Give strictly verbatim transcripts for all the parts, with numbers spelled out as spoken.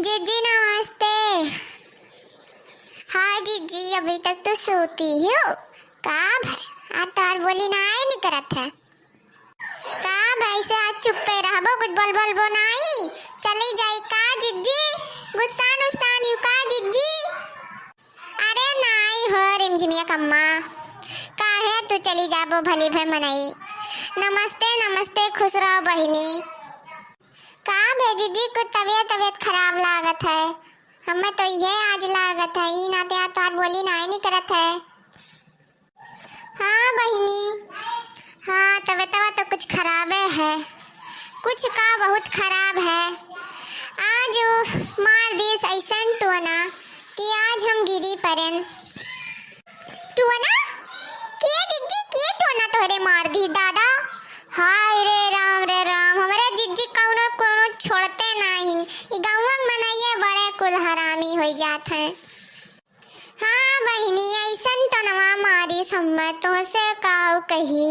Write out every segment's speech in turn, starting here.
जिज्जी नमस्ते। हाँ जिज्जी, अभी तक तू सूती हो? का भय? आ तोर बोली नाई निकरत है। का भय से आज चुप्पे रहबो, कुछ बोल बोलबो नाई? चली जाई का जिज्जी? गुस्सान उस्सान यू का जिज्जी? अरे नाई हो रिमझिमिया कम्मा, काहे तू चली जाबो भली भय मनई। नमस्ते नमस्ते, खुश रहो बहिनी। का भय जिज्जी, कुछ तबियत तबियत खराब लागत है? हमें तो ये आज लागत है, ई नाते आज तोहार बोली नाई निकरत है। हाँ बहिनी, हाँ तबियतवा तो कुछ खराबे है, कुछ का बहुत खराब है। आज उ मार दिस ऐसन टोना कि आज हम गिरी परेन। टोना? के जिज्जी, के टोना तोहरे मार दी दादा? हाय रे राम रे राम, हमरे जिज्जी कौनो कौनो छोड़ते नाहीं। ई गौवा के मनइये बड़े कुल हरामी होई जात हैं। हाँ बहिनी, ऐसन टोनवा मारिस हम्मे, तोहसे काउ कही।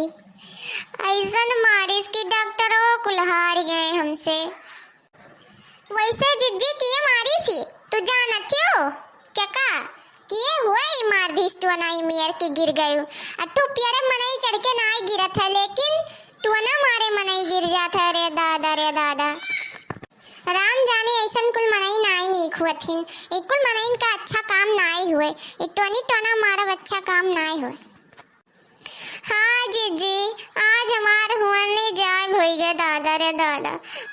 ऐसन मारिस कि डॉक्टरो कुल हार गए हमसे। वैसे जिज्जी किए मारिस ही, तू जानत हो? क्या का? किए हुए ही मार दिस टोना ई मेर के गिर गयू। आ टू पियरे मनई चढ़ के नाई गिरत है, लेकिन टोना मारे मनई गिर जात है। रे दादा, रे दादा। राम जाने ऐसन कुल मनई नाई नीक हुअथिन। ई कुल मनईन का अच्छा काम नाई हुए। ई टोनी टोना मारब अच्छा काम नाई हुए। हाँ जिज्जी, आज हमार हुअन ले जाए होई गए दादा रे दादा।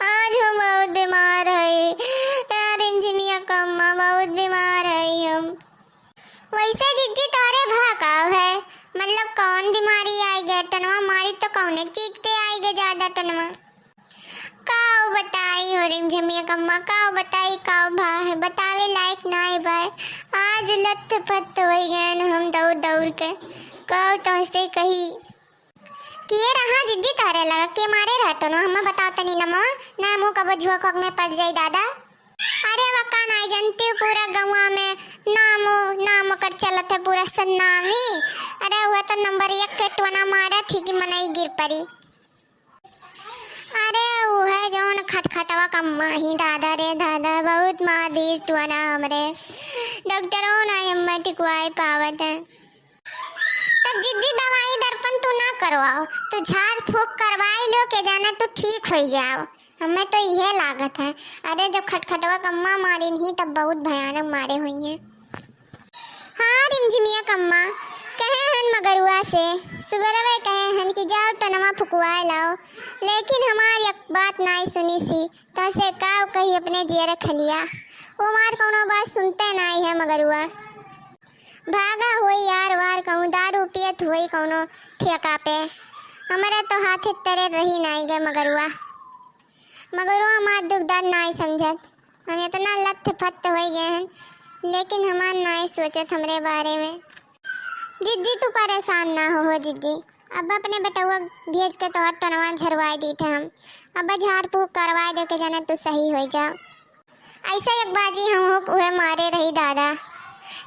आज हम बहुत बीमार है। यार रिमझिमिया कम्मा बहुत बीमार है हम। वैसे जिज्जी तोहरे भा काव है? मतलब कौन बीमारी आई गए टनवा मारी तो कौने चीज पे आई गए ज्यादा टनवा? काव बताई हो रिमझिमिया कम्मा, काव बताई, काव भा है, बतावे लायक नाय बाय। आज लत्थ पत्थ होई गए न हम दौड़ दौड़ के। काव तोहसे कही। किए रहा जिज्जी तोहरे लगा, के मारे रहा टोनो, हमें बताओ तनी नमवा, ना मुँह कबो झुआ खोक में पड़ जाई दादा। अरे वका नाय जनती, पूरा गौवा में नामो, नाम ओकर चलत है पूरा सन्नामी। अरे वह तो नंबर एक के टोना मारा थी कि मनई गिर परी। अरे उहे जौन खटखटवा कम्मा ही दादा रे दादा, बहुत मार दीस टोना हमरे। डॉक्टरो ना हमें टिकवाए पावत है। तब जिज्जी दवाई दर्पण तू ना करवाओ, तू झाड़ फूक करवाई लो के जाना तू ठीक होई जाओ। हमें तो इहे लागत है। अरे जब खटखटवा कम्मा मारिन ही तब बहुत भयानक मारे हुई हैं। हाँ रिमझिमिया कम्मा कहे हन मगरुआ से, सुबेरवे कहे हन कि जाओ टोनवा फुकवाए लाओ, लेकिन हमार एक बात नाई सुनी सी, तसे काव कही अपने जियर खलिया। वो मार कौनो बात सुनते नाई है मगरुआ। भागा होई यार वार कहूँ, दारू पियत होई कौनो ठेका पे। हमरे तो हाथे तरे रही नाई गए मगरुआ। मगरुआ हमार दुख दर्द नाई समझत। हम इतना लत्थ फत्त होई गए हैं, लेकिन हमार नाई सोचत हमरे बारे में। जिज्जी तू परेशान ना हो, हो जिज्जी। अब अपने बेटउआ भेज के तोहर टोनवा झरवाए दीत है हम। अब झाड़ फूक करवाए दे के जाने तू सही होई जाओ। ऐसे एक बाजी हम हो उहे मारे रही दादा,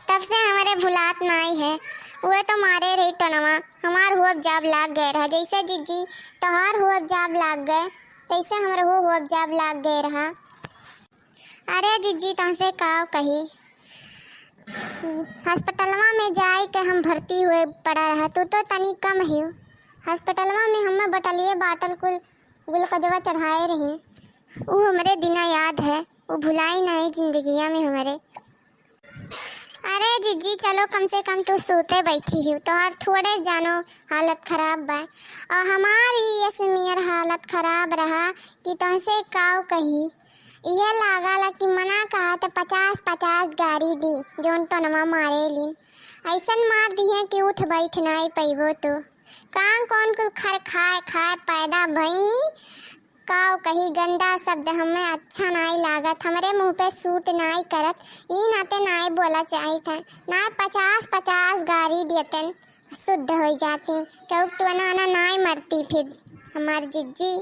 तब से हमरे भुलात नाई है। उहे तो मारे रही टोनवा, हमार हुअब जाब लाग गए रहा। जैसे जिज्जी तोहार हुअब जाब लाग गए, तैसे हमरे हो हुअब जाब लाग गए रहा। अरे जिज्जी तोहसे काव कही, हॉस्पिटलवा में जाए के हम भर्ती हुए पड़ा रहा, तू तो तनी कम ही। हॉस्पिटलवा में हमें बटलिए बाटल कुल गुलकजवा चढ़ाए रहिन। उ हमरे दिना याद है, उ भुलाई नहीं जिंदगिया में हमरे। अरे जिज्जी, चलो कम से कम तू सूते बैठी ही, तोहार थोड़े जानो हालत खराब बा, और हमार ई असमियर हालत खराब रहा कि तोहसे काव कही। इहे लागला कि मना कहा त पचास पचास गारी दी, जौन टोनवा मारे लीन। ऐसन मार दिहे कि उठ बैठ नाई पइबो तू। कान कौन कुल खर खाए खाए पैदा भई, काव कही गंदा शब्द हमें अच्छा नाई लागत, हमरे मुंह पे सूट नाई करत, ई नाते नाई बोला चाहित है। नाई पचास पचास गारी देतन, शुद्ध होई जाती, केहू टोना ना नाई मरती फिर हमार जिज्जी।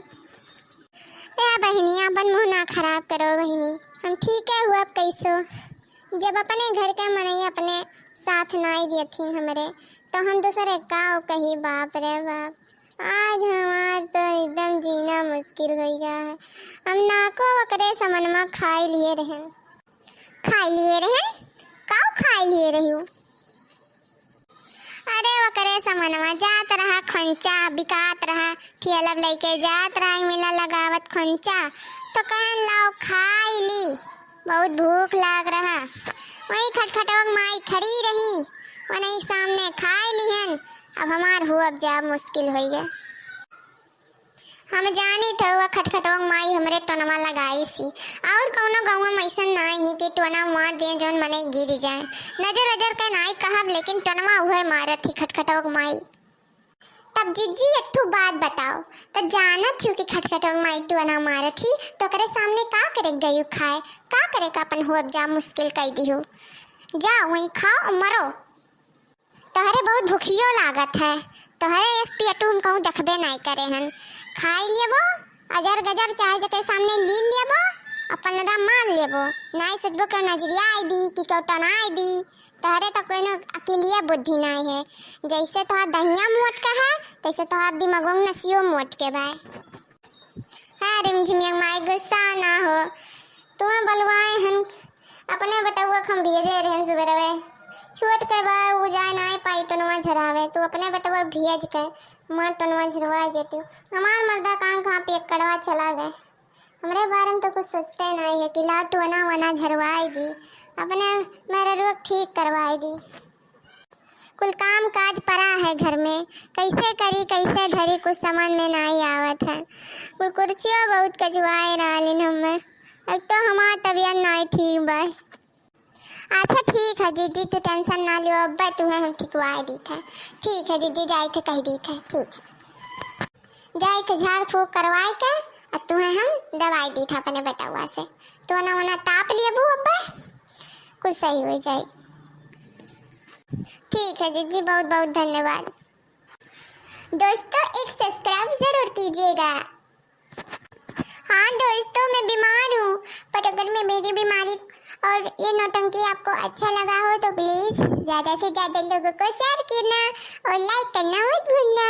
ए बहिनी, अपन मुंह ना खराब करो बहिनी, हम ठीक है हुआ अब कैसो, जब अपने घर के मनई अपने साथ नाई देथिन हमरे, तो हम दूसरे काव कही, बाप रे बाप। आज हमार तो एकदम जीना मुश्किल होई गया है। हम नाको ओकरे समनमा खाए लिए रहन। खाइ लिए रहन? काउ खाइ लिए रहिउ? अरे ओकरे समनवा जात रहा खोंचा बिकात रहा, ठियलब लइके जात रहा मेला लगावत खोंचा, तो कहन लाओ खाइ ली, बहुत भूख लाग रहा। वहीं खटखटवा क माई खड़ी रही, वनही सामने खाइ लिहन। अब हमार हुअब जाब मुस्किल होइ गए। हम जानी त हुआ खटखटवा क माई हमरे टोनवा लगाइसी। और कउनो गउँवा में अइसन नाहीं है कि टोना मार दिए जौन मनई गिर जाए। नजर अजर के नाहीं कहब, लेकिन टोनवा उहे मारत ही खटखटवा क माई। तब जिज्जी एक ठो बात बताओ, त जानत हिउ कि खटखटवा क माई टोना मारत ही, तो ओकरे सामने का करे गयू खाए, का करे का अपन हुअब जाब मुस्किल कइ दिहू। जा वहीं खाओ मरो। तोहरे बहुत भुखियो लागत है, तोहरे एस पियटू हम कहूँ देखबे नाहीं करे हन। खाइ लेबो, अजर गजर चाहे जेके सामने ली लेबो, अपन लड़ा मार लेबो, नाहीं सोचबो के नजरिया आइ दी कि केहू टनाइ दी। तोहरे तो कोनो अकिलिया बुद्धि नाहीं है, जैसे तोहर दहिया मोट के है, तैसे तोहर दिमागो में नसियो मोट के बाय। हाँ, रिमझिमिया माई गुस्सा ना हो, तुम्हें बलवाए हन, अपने बेटउआ क हम भेजे रहन सुबेरवे। छोट के बा, उ जाए नाहीं पाई टोनवा झरावे, तू अपने बेटउआ भेज के मार टोनवा झरवाइ देतिउ। हमार मर्दा कान कहाँ पे कड़वा चला गए, हमरे बारे में तो कुछ सोचते नाहीं है कि ला टोना वोना झरवाइ दी, अपने मेहररुआ क ठीक करवाइ दी। कुल काम काज परा है घर में, कैसे करी, कैसे धरी, कुछ समझ में नाहीं आवत है। कुल कुर्सियो बहुत कचवाए रहलिन हमें। एक तो हमार तबियत नाहीं ठीक बा। अच्छा ठीक है जिज्जी, तू tension ना लियो, अब्बे तुहे हम ठिकवाए दीत है। ठीक है जिज्जी, जाए थे कह दीत है, ठीक है। जाए के झाड़ फूक करवाए के, आ तुहे हम दवाई दीत है अपने बेटउआ से। टोना वोना ताप लेबू अब्बे, कुछ सही होइ जाए। ठीक है जिज्जी, बहुत बहुत धन्यवाद। दोस्तों, एक subscribe जरूर कीजिएगा। हाँ दोस्तों, मैं बीमार हूँ, पर अगर मैं मेरी बीमारी और ये नौटंकी आपको अच्छा लगा हो तो please ज़्यादा से ज़्यादा लोगों को share करना और like करना मत भूलना।